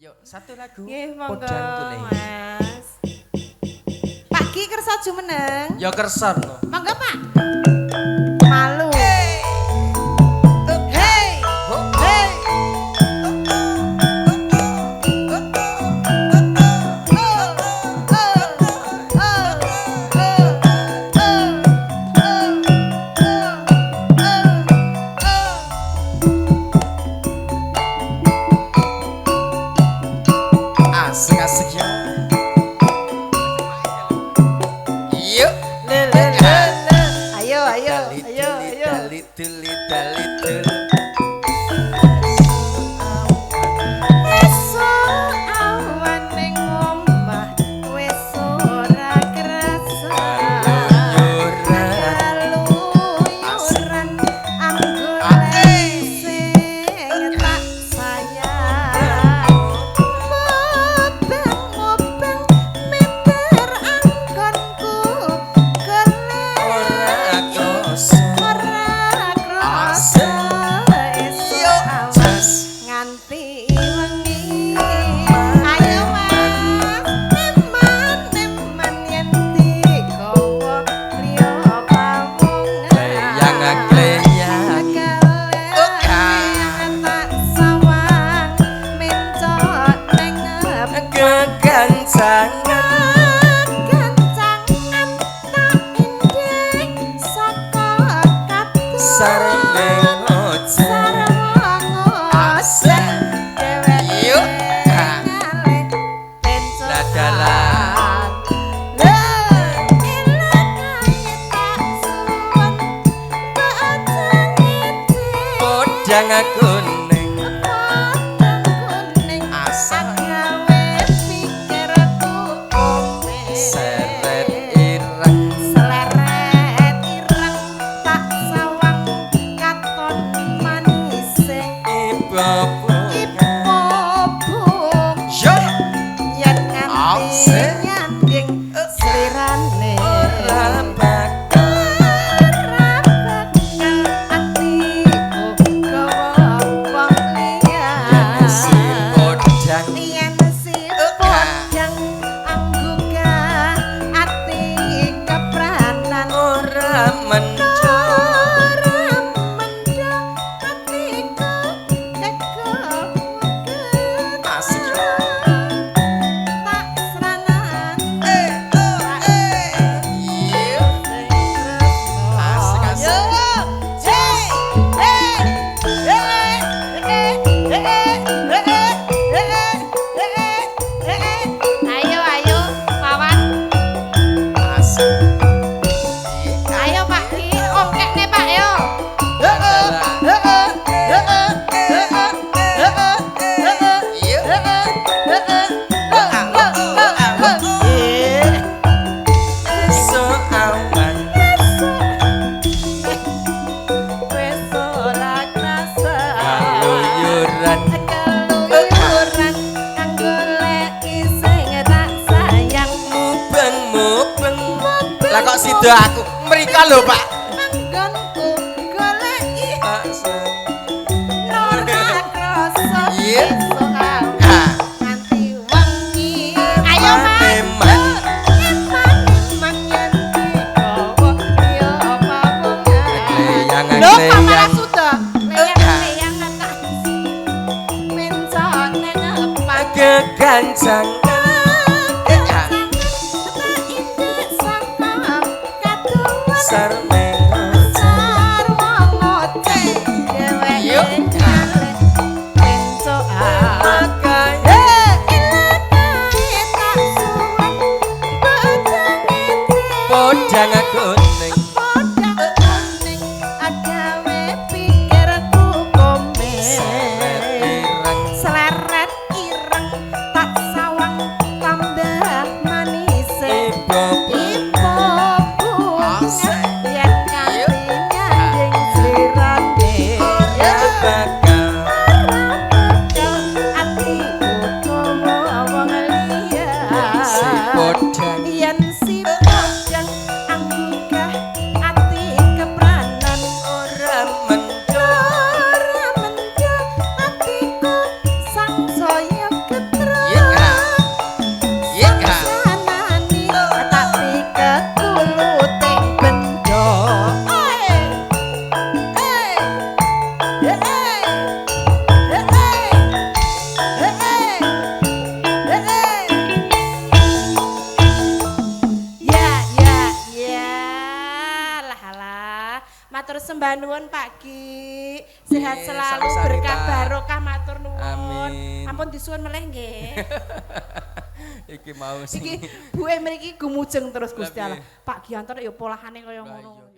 Yuk, satu lagu. Nggih, monggo. Podang Kuning. Mas. Pak Ki kersa jumeneng. Ya kersa no. Monggo, Pak. Malu. Hey. Hey. Asik-asik ya. Yuk. Le le le le. Ayo, ayo, Dali ayo, duli ayo. dali duli dali dul. Esuk awan ning omah wis ora kerasa. Keluyuran. Keluyuran anggone sing tak sayang. Mubeng-mubeng meter anggonku golek Ora kroso. ora krasa. Esuk Yuk, awan jas. nganti wengi. Ayo Mas, eman eman yen digawa liya pawongan. Kleyang kleyang. Kleyang tak sawang mencot neng Kegancangan. kegancangan tak indek saka katon. Sareng ngoceh. Sareng ngoceh. Dheweke Yuk. ngalih bencokan. Ladalah. Lho, elok kae tak suwun, mbok aja ngece. Podang kuning. Podang kuning Asal. agawe pikirku ome. Seret ireng. Seleret ireng tak sawang katon manise. Ibu bunga. Ipo bunga Yo. yen nganti Asik. nyanding slirane. Ora bakal. Ora bakal atiku gawa wong liya. Yen si podang. Yen si podang anggugah ati kepranan. Ora mendho. Ora mendho atiku kegowo. Asik yo. Tak sranan. Eh, oh, eh. Iya. Asik, asik. Ayo ayo Pawan. Asik. Ayo Pak Ki, ongkekne Pak yo. Iya. Esuk awan. Wis ora krasa. Keluyuran. Keluyuran kang goleki sing tak sayang. Mubeng mubeng. Lah kok sida aku mriko lho, Pak. Anggonku goleki Asik. ora krasa. Iya. Esuk awan Ah. nganti wengi. Ayo Mas. Eman. Eman eman yen digawa ya pawongan. Kleyang Lho kok malah kleyang. sudah. Leyang-leyang tak. Mencot nang pang. Kegancangan. Sarmeng Yuk. Makanya podang kuning. Seret ireng. Seleret ireng tak sawang tambah manise. Ibu Ipo bunga Asik. yen Matur sembah nuwun, Pak Gi. Sehat Nggih, selalu, sami-sami, berkah Pak. Barokah, matur nuwun. Amin. Ampun disuwun meleh nggih. Iki mau sing Iki buke mriki gumujeng terus, Gusti Lah, Allah. Pak Gianto ya polahane kaya Lah, ngono. iya.